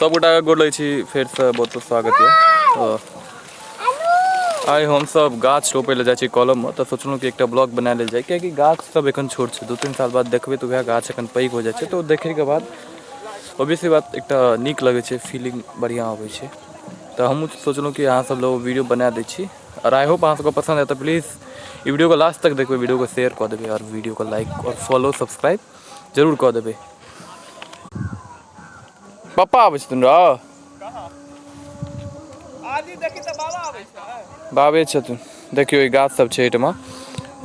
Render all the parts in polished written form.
सब गोटाके गोर लगै छी फेरसँ बहुत बहुत स्वागत यऽ। तऽ आइ हमसब गाछ रोपै लए जाइ छी कलममे, तऽ सोचलहुँ कि एकटा ब्लॉग बना लेल जाय, कियाकि गाछ सब एखन छोट छै, 2-3 साल बाद देखबै तऽ वएह गाछ एखन पैघ हो जाइ छै, तऽ ओ देखैके बाद ऑब्वियसली बात एकटा नीक लगै छै, फीलिंग बढ़िआँ अबै छै। तऽ हमहूँ सोचलहुँ कि अहाँ सब लए ओ वीडियो बना दै छी आओर I hope अहाँ सबके पसन्द आयत। तऽ प्लीज ई वीडियोके लास्ट तक देखबै, वीडियोके शेयर कऽ देबै आओर वीडियोके लाइक आओर फॉलो सब्सक्राइब जरूर कऽ देबै। पप्पा आबै छथिन रौ? बाबे छथिन। देखियौ ई गाछ सब छै एहिठमा,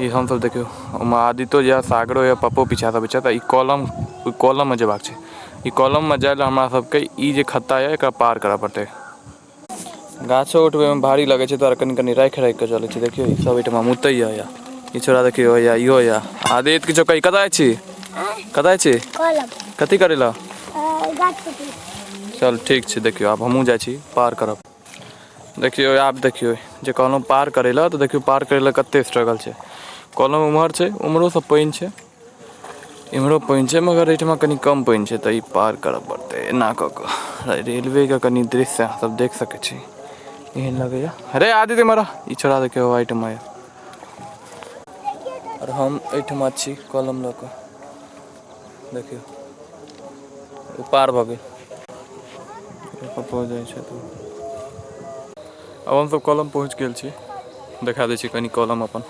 ई हमसब देखियौ ओहिमे आदित्यो यऽ, सागरो यऽ, पप्पो पीछा सब छै। तऽ ई कलम, ओहि कलममे जेबाक छै। ई कलममे जाय लए हमरा सबके ई जे खत्ता यऽ एकरा पार करऽ पड़तै। गाछो उठबैमे भारी लगै छै, तोरा कनि कनि राखि राखि कऽ चलै छै। देखियौ ई सब एहिठमा मुतैया यऽ, ई छोड़ा देखियौ होइया, इहो यऽ। आदित्य किछो कही, कतऽ जाइ छी, कतऽ जाइ छी, कथी करै लए? चल ठीक छै। देखियौ आब हमहूँ जाइ छी पार करब। देखियौ आब देखियौ जे कहलहुँ पार करै लए, तऽ देखियौ पार करै लए कते स्ट्रगल छै। कलम उम्हर छै, उम्हरोसँ पानि छै, इम्हरो पानि छै, मगर एहिठमा कनि कम पानि छै, तऽ ई पार करऽ पड़तै एना कऽ कऽ। रेलवेके कनि दृश्य अहाँ सब देख सकै छी, एहन लगैया। अरे आदित्य इम्हर आ, ई छोड़ा देखियौ एहिठमा यऽ आओर हम एहिठमा छी कलम लऽ कऽ। देखियौ ओ पार भऽ गेल, पप्पो जाइ छै। तऽ आब हमसब कलम पहुँच गेल छी, देखा दै छी कनि कलम अपन।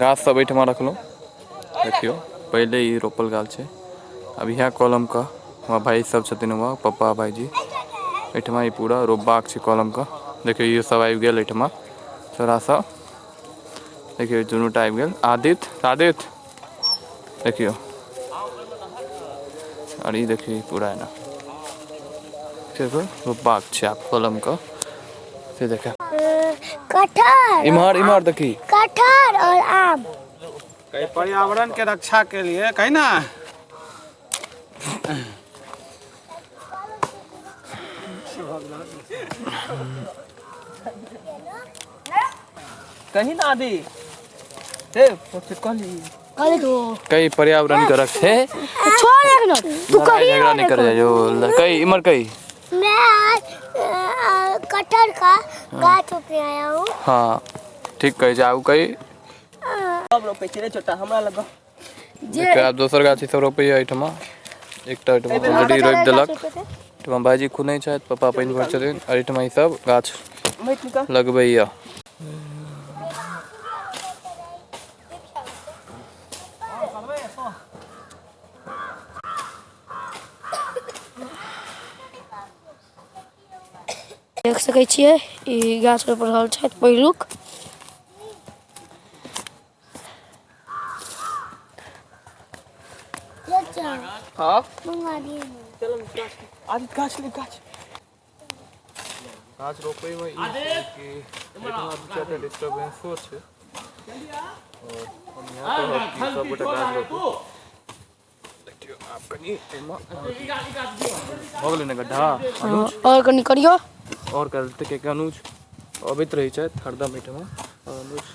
गाछ सब एहिठमा रखलहुँ, देखियौ पहिले ई रोपल गाछ छै। अब इएह कलमके हमर भाय सब छथिन, वहाँ पप्पा भाईजी, एहिठमा ई पूरा रोपबाक छै कलमके। देखियौ इहो सब आबि गेल एहिठमा, छोड़ा सब देखियौ दुनू टा आबि गेल, आदित्य आदित्य देखियौ। आओर ई देखियौ ई पूरा एना रोपबाक छै आब कलमके, से देखा कटहर इम्हर इम्हर देखी कटहर और आम। कहीं पर्यावरण के रक्षा के लिए कहीं ना। कहीं ना आदि हे कहली कई पर्यावरण के रक्षा है। छोड़ एक मिनट, तू लड़ाई कही झगड़ा नहीं कर जाओ। कई इमर कई मैं आज कटहर का गाछ रोपने आया हूँ। हाँ ठीक कही जाऊ कई सब रोपे छै रे छोटा हमरा लग। देखियौ आब दोसर गाछ सब रोपैया एहिठमा, एकटा एहिठमा ऑलरेडी रोपि देलक। एहिठमा भाईजी खुनै छथि, पप्पा पानि भरै छथिन आओर एहिठमा ई सब गाछ माटि निकाल लगबैया। देख सकै छियै ई गाछ रोपि रहल छथि पहिलुक। हाँ मंगा दिए ने। चलो गाछ आदि गाछ ले गाछ। गाछ रोपैमे ई छै कि एहिठमा दू चारिटा डिस्टर्बेंसो छै आओर हम यहाँ कहब कि सबगोटा गाछ रोपू। देखियौ आब कनि एहिमे भऽ गेलै ने गड्ढा। हँ, आओर कनि करियौ। आओर करतै कियाकि अनुज अबैत रहै छथि हरदम एहिठमा आओर अनुज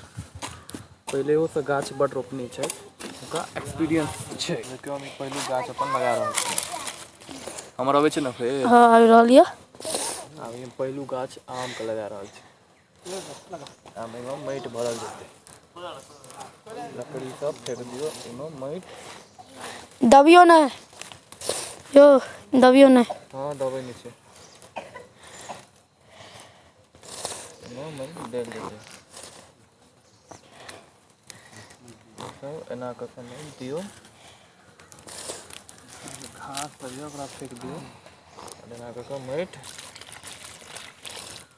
पहिलेओसँ गाछ बड्ड रोपने छथि, हुनका एक्सपीरियंस छै। देखियौ हम ई पहिलुक गाछ अपन लगा रहल छी। हमर अबै छै ने फेर? हँ आबि रहल यऽ। आब हम पहिलुक गाछ आमके लगा रहल छी। आब एहिमे माटि भरल जेतै, लकड़ी सब फेंक दियौ एहिमे माटि। दबियौ नहि यौ, दबियौ नहि। हँ दबै नहि छै, एहिमे माटि देल जेतै। सब एना कऽ कऽ माटि दियौ, घास सब यऽ ओकरा फेंक दियौ, एना कऽ कऽ माटि।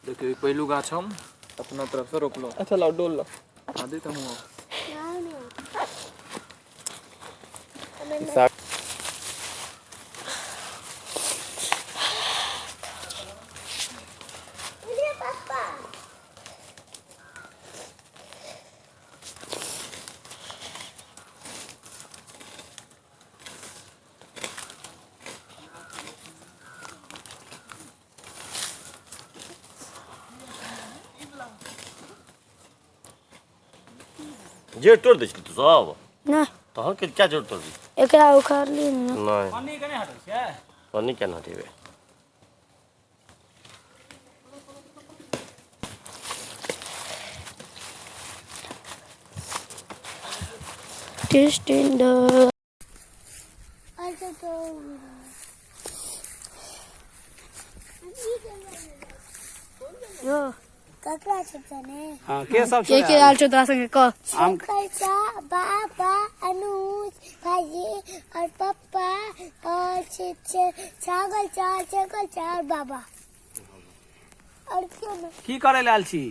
देखियौ ई पहिलु गाछ हम अपना तरफसँ रोपलहुँ। अच्छा लाओ डोल लाओ। आदि तऽ हम जेड़ तोड़ दै छली तू सब? नहि। तहन के क्या जेड़ तोड़ दी? एकरा उखाड़ली ने। नहि। पन्नी केना हटै छै? पन्नी केना हटेबै? टेस्ट अच्छा तो ककरा छै तने हाँ के सब के के आयल छौ तोरा संगे कह? आम शंकर बाबा, अनुज भाईजी और पप्पा और छागल चार, छगल चार, बाबा और क्यों ना? की करे लाल छी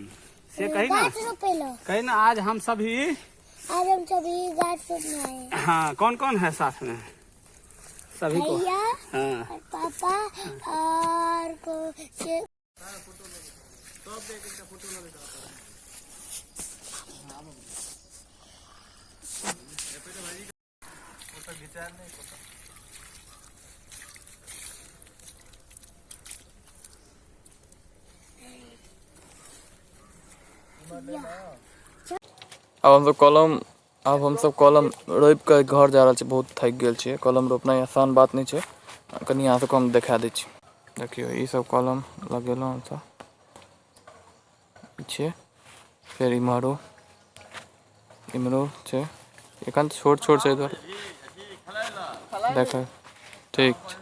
से कही ना। गाछ रोपेलो। कही ना, आज हम सभी, आज हम सभी गाछ रोपने आए हैं। हाँ, कौन कौन है साथ में सभी को? भैया हाँ और पापा और को से आब हमसब कलम रोपि कऽ घर जा रहल छी। बहुत थाकि गेल छियै। कलम रोपनाइ आसान बात नहि छै। कनि अहाँ सबके हम देखा दै छी। देखियौ, ई सब कलम लगेलहुँ हमसब। ई छियै। फेर इम्हरो इम्हरो छै। एखन छोट छोट छै, एहि देख। ठीक छै,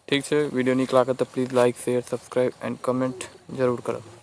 ठीक छै। वीडियो नीक लागत तऽ please like, share, subscribe and comment जरूर करब।